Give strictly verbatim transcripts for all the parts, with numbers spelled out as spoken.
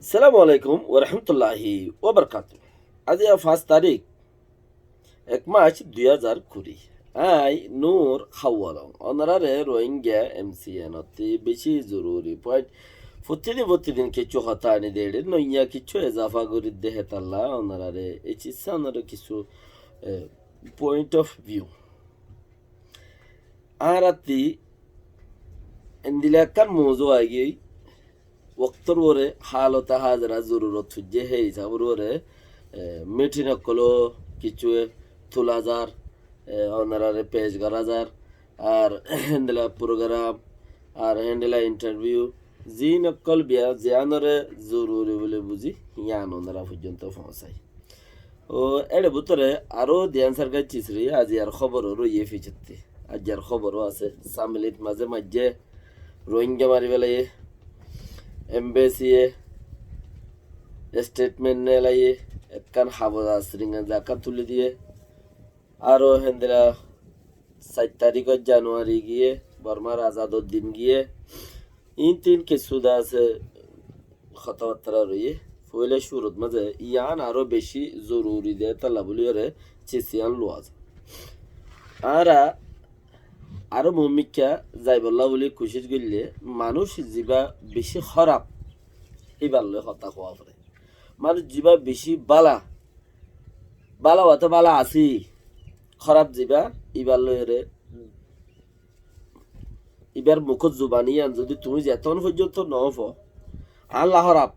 Assalamu alaikum warahmatulláhi wabarakátuhu. Aijja fañs tarík, ek mac dui házar kuri. Añí Nur Hawalong. Onoráre Rohingya M C N ottú bicí zoruri point. Fottí din fottí din kissú hotá aní de, noya kissú ezafa gorí de hétalla onoráre e cissá onorá kissú, eh, point of view. Añárattí endilla ekkán mouzu aigiyói, woktór uore, halote házira zorurot foijjé, hé hísabor uore, eh, meeting ókkol kissú tula zar, eh, onoráre pec gorá zar, ar héndilla program, ar héndilla interview, ziín ókkol biya, ziyánore zoruri buli buzí, yían onorá foijjonto foóñsai. Ó, éçe bútore aró diyan sargái cisrí, aijjar hóbor ó roiyé ficettí. Aijjar hóbor ó asé, Samlit mazé maijjé, Rohingya mari félaiye, embassy ye statement nelaiye, ekkán haboza siringan zakkán tuli diye, aró héndilla sair taríkot January giyé, Bormar azador din giyé, iín tin kissú de asé, hotábattára roiyé. Foóila cúrut mazé yían aró bicí zoruri de hétalla buli uore cis yían luwa za. Añára aró muúmikká zaibolla buli kucíc goillé, manúic zibá bicí hóraf, híbar loi hotá hoó fore. Manúic zibá bicí bála, bála hoóte bála asé, hóraf zibá, íbar loi ere íbar mukót zubani yían zudi tuñí zeton foijjonto nofo, añálla hóraf,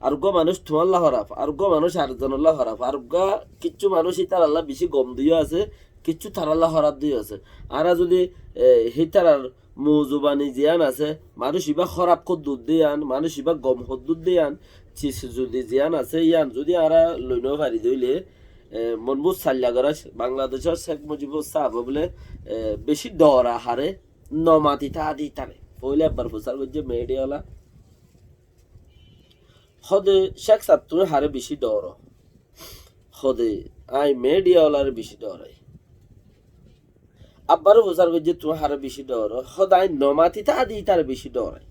ar uggúa manúic tuáñlla hóraf, ar uggúa manúic ar zonolla hóraf, ar uggúa kissú manúic ítaralla bicí gom diyó asé, kissú tarálla hóraf diyó asé. Añára zudi, e, hítarar mu zubani ziyán asé, manúic ibá hóraf hoddúr de yían, manúic ibá gom hoddúr de yían, cis zudi ziyán asé, yían zudi añára loi nofari de óile, e, monbúr sailla gorá, Bangladecór Cék Mujibur sáfe bóle, e, bicí dhoora haré, nomati táa de ítare. Foóila ebbar fusár goijjé media ola. Hóde, Cék sáf, tuñí haré bicí dhooró? Hóde, añí media olaré bicí dhoorai. Abbar fusár goijjé, tuñí haré bicí dhooró? Hóde, añí nomati táa de ítare bicí dhoorai.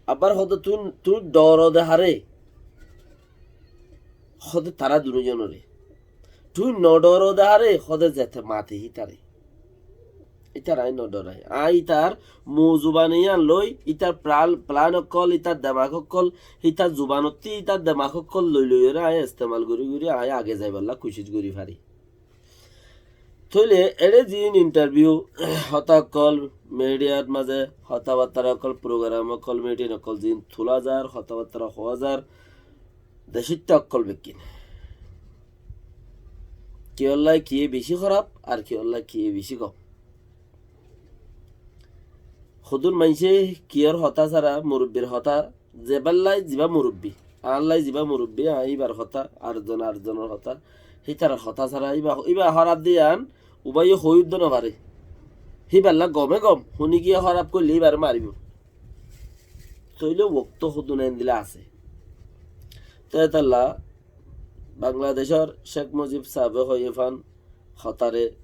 Abbar hóde, tuñí, tuñí dhooró de haré? Hóde, tará duní zonoré. Tuñí nodhooró de haré? Hóde, zete mate hítare. Ítare añí nodhoorai. Añí ítar mu zubani yían loi, ítar pral-, plan ókkol, ítar demak ókkol, ítar zubanottí ítar demak ókkol loi loi ere añí estemal gorí gorí añí age zaiballa kucíc gorí fari. Tóile eçé ziín interview, hotá ókkol, mediar mazé hotábattara ókkol, program ókkol, meeting ókkol ziín tula zar, hotábattara hoó zar, decítta ókkol bekkín. Kiyólla kiyé bicí hóraf ar kiyólla kiyé bicí gom. Hodún maincé kiyór hotá sára murubbir hotá, zebállai zibá murubbi, añállai zibá murubbi, añí íbar hotá, ar zon ar zonor hotá, hítarar hotá sára íba, íba hóraf de yían ubáiye hoói uddó nofaré. Híballa gomé gom, huní giyé hóraf goillé íbaré maribó. Tóile uokto hodún endilla asé. Te hétalla Bangladecór Cék Mujib sáfe hoiyé fán hotáre,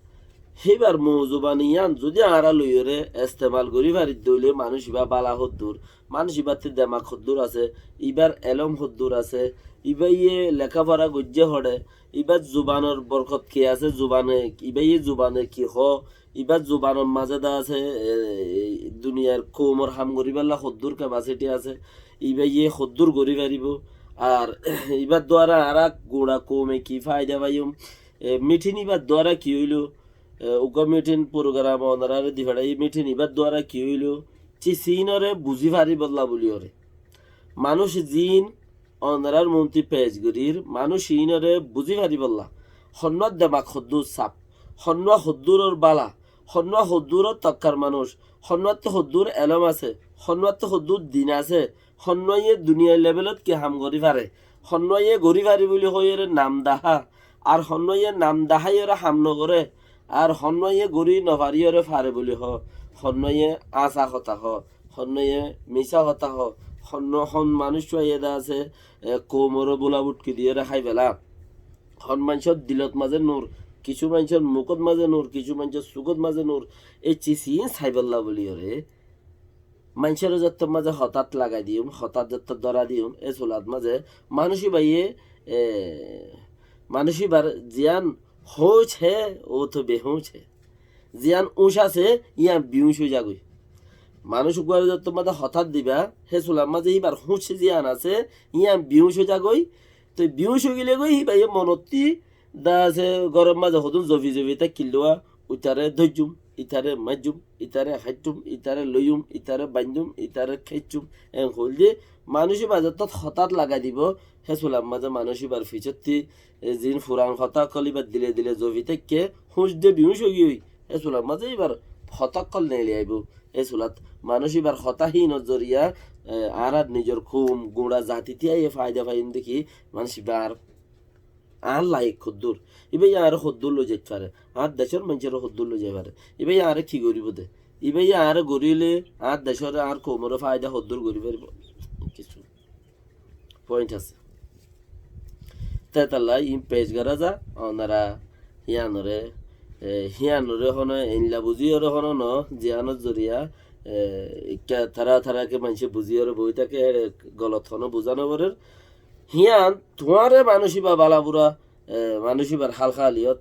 híbar mu zubani yían zudi añára loiyóre estemal gorí fari de óile manúic ibá bála hoddúr, manúic ibáttu demak hoddúr asé, ibár elóm hoddúr asé, ibáye lekáfora goijjé hoçé, ibár zubanor borkot ki asé, zubane, ibáye zubane ki hoó, ibár zubanor mazé de asé, e, e, duniyair koumor ham goríballa hoddúr capacity asé, ibáye hoddúr gorí faribó, ar ibár duara añára guñça koume ki faida faiyum, e, meeting ibár duara ki óilo, e, uggúa meeting program onoráre di feçái, meeting ibár duara ki óilo, cis iínoré buzí faribólla buliyóre. Manúic ziín onorár muúntu pec gorír, manúic iínoré buzí faribólla. Honnúar demak hoddúr saf, honnúa hoddúror bála, honnúa hoddúror tokkar manúic, honnúattu hoddúr elóm asé, honnúattu hoddúr din asé, honnúaye duniyair levelot ki ham gorí fare, honnúaye gorí fari buli hoiyóre nam dahá, ar honnúaye nam daháiyóre ham nogoré, ar honnúaye gorí nofariyóre fare buli hoó, honnúaye áñsa hotá hoó, honnúaye misá hotá hoó, honnúa hon manúic uáiye de asé, e, koumoré bula butki diyóre hái fela. Hon maincór dilot mazé nur, kissú maincór mukót mazé nur, kissú maincór sukót mazé nur, e cis iín saibólla buliyóre. Maincóre zettót mazé hotát lagai diyum, hotát zettót dóra diyum, e sulat mazé manúic íbaye, e, manúic íbar ziyán hóuc hé, ó to behóuc hé. Ziyán úñc asé, yían biúñc ói zagói. Manúic uggúare zettót mazé hotát diba, hé sulat mazé íbar hóuc ziyán asé, yían biúñc ói zagói. Toi biúñc ói gilé goi, íbaye monottí dá asé, góror mazé hodún zofi zofi táikkillúa, uitaré dóijjum, itaré maijjum, itaré háittúm, itaré loiyúm, itaré baindúm, itaré khéiccúm, en hoil de manúic íba zettót hotát lagai dibou, hé sulat mazé manúic íbar fisótti, e, ziín furan hotá ókkol íbar dile dile zofi táikke, húñc de biúñc ói giyói, hé sulat mazé íbar hotá ókkol neeli aibóu. Hé sulat manúic íbar hotá híinor zoriya, e, añárar nizor koum, guñça zati tíyaye faida faiyum deki, manúic íbar añár laik hoddúr. Íbaye añáre hoddúr loi zait fare. Añár decór maincóre hoddúr loi zai fare. Íbaye añáre ki goríbou de? Íbaye añáre goríle añár decóre, añár koumoré faida hoddúr gorí faribóu? Kissú point asé. Te hétalla iín pec gorá za, onora híanore, e, híanore hono einla buzíyore hono no, ziyánor zoriya, e, ikká tará tará ke maincé buzíyore boi táke, eçe golot hono buzá no forer. Hían tuáñre manúic íba bala bura, e, manúic íbar hál haliyot,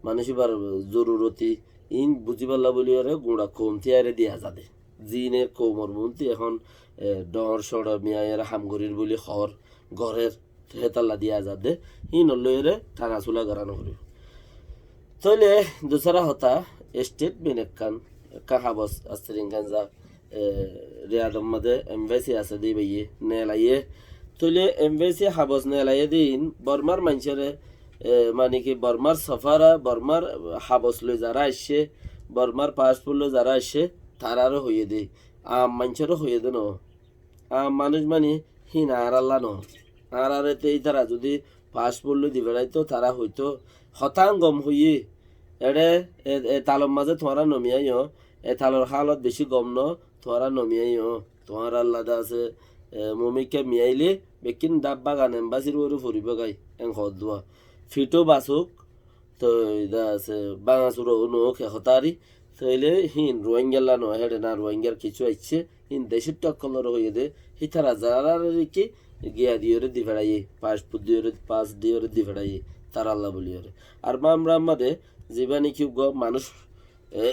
manúic íbar zoruroti, iín buzíballa buliyóre guñça koum tíyaire diya zade. Ziíne koumor muúntu ehón, e, dhoóñr cóñço miyaiyóre ham gorír buli hoór, gorér, hétalla diya zade. Híinor loiyóre tana sula gorá no foribóu. Tóile dusára hotá, statement ekkán, ekkán habos Astiringanja, e, Riyador mazé embassy asé de íbaye neelaiye. Tóile embassy habos neelaiye de iín Bormar maincóre, e, mane ki Bormar sofara, Bormar habos loi zará aiccé, Bormar passport loi zará aiccé, taráre hoiyé de. Aam maincóre hoiyé de no. Aam manúic mani híin añáralla no. Añáráre te ítara zudi passport loi di feçáito, tará hoitó, hotán gom hoiyé. Eçé e, e talor mazé tuáñra no miyaiyó, e talor hálot bicí gom no, tuáñra no miyaiyó. Tuáñralla dá asé, e, mumikká miyailé bekkín dab bagan embassir uore foribóu goi, en hoddúa. Fithó basuk, toi dá asé, báñga sura ó no ók e hotá ari, tóile híin Ruáingalla no, héçe na Ruáingar kissú aiccé, híin decóitta ókkolore hoiyé de, hítara zaráre ki giya diyóre di feçáiye, pas diyóre, pas diyóre di feçáiye, taralla buliyóre. Ar Mamra mazé zibá niki uggúa manúic, e,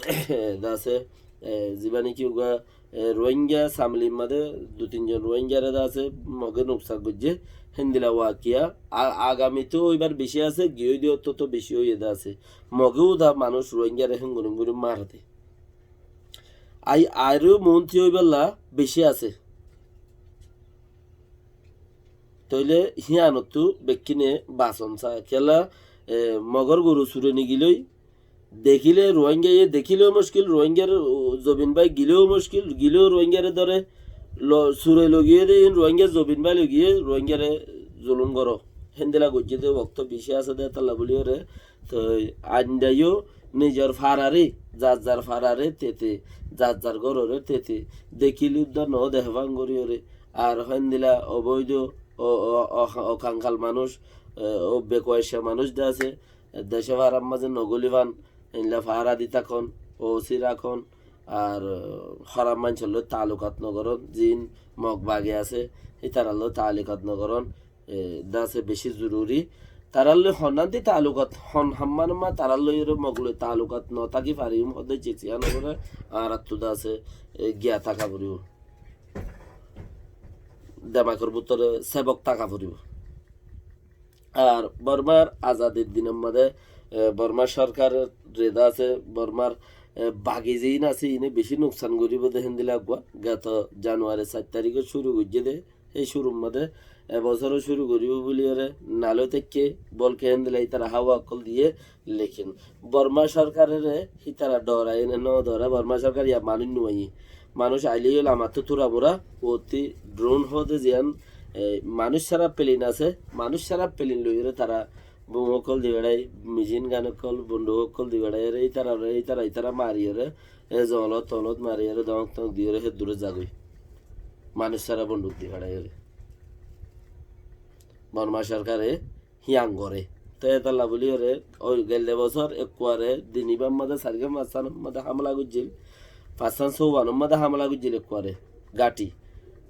dá asé, e, zibá niki uggúa, e, Ruáinga Samli mazé dui tin zon Ruáingare dá asé Mogé nuksan goijjé, héndila wakiya, a-, agamit óibar bicí asé, giyói de ottót bicí óiye dá asé. Mogé uda manúic Ruáingare héngorí héngorí mare de. Ai, airó muúntu óiballa bicí asé. Tóile híanottú bekkíne bason sa. Kiyólla, e, Mogor goru sure nigilói, dekíle Ruáingaye dekíleo muckil, Ruáingar, u, zobin bái gileo muckil, gileo Ruáingare dóre, lo-, sure logiyé de, iín Ruáingar zobin bái logiyé, Ruáingare zulum goró. Héndila goijjé de októ bicí asé de, hétalla buliyóre, toi aindayó nizor fararé, zar zar fararé tete, zar zar góroré tete, dekíle uddá no dehé fán goríyoré, ar héndila obóido, o, o, o, o kangal manúic, e, o bekuaicca manúic de asé, e, decé farar mazé no goli fán, héndila fara di tákon, o si rakón, ar, e, hóraf maincór lói taalukat no gorón, ziín Mog bagi asé, ítarar lói taalukat no gorón, e, dá asé bicí zoruri. Tarár lói honnán di taalukat, hon hammán ma tarár lói ere Mog lói taalukat no táki fariyum, hóde ciciya no goré, añáráttu dá asé, e, giya táka foribó. Demakor bútore sebok táka foribó. Ar Bormar azadir dinor mazé, e, Borma sorkaror re dá asé, Bormar, e, bagi ziín asé, iíne bicí nuksan goríbo de héndila eggúa. Geto Januari sair tarikót cúru goijjé de, hé cúrur mazé e bosóro cúru goríbo buliyóre nalói táikke, bólke héndila ítara háwa ókkol diyé, lekin Borma sorkaroré ítara dhoraiyé né no dhorá, Borma sorkar ya manúic nuaiyé. Manúic ailé yó lamattú túra mura, uottí drone hóde ziyán, e, manúic sára pelin asé, manúic sára pelin loiyóre tará bom ókkol di beçái, micin gan ókkol, bonduk ókkol di beçáiyóre, ítararé, ítara, ítara mariyóre, e zolot tolot mariyóre, dóñk tóñk diyóre, hé dure zagói. Manúic sára bonduk di beçáiyóre. Borma sorkare hían goré. Te étalla buliyóre, ói gelde bosór ekkuare din ibár mazé, sairgán fañssán mazé hámela goijjíl, fañssán sóuwanor mazé hámela goijjíl ekkuare. gáñthi,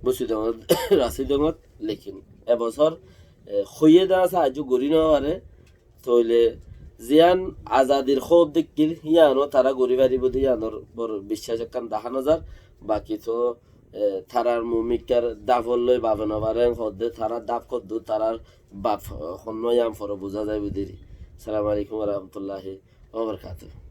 Busidongot, Rasidongot lekin e bosór, e, hoiyé de asé, aijjó gorí no fare. Tóile ziyán azadir hóob deikkíl, yíano tará gorí faribó de yíanor uore biccác ekkán dahá no zar. Baki toó, e, tarár muúmikar dáfor loi bafe no fare, hoódde tarár dáf hoddúr, tarár baf, e, honnúa yían fore buzá zaibói deri. Assalamu alaikum wa rahmatullahi wa barakatuhu.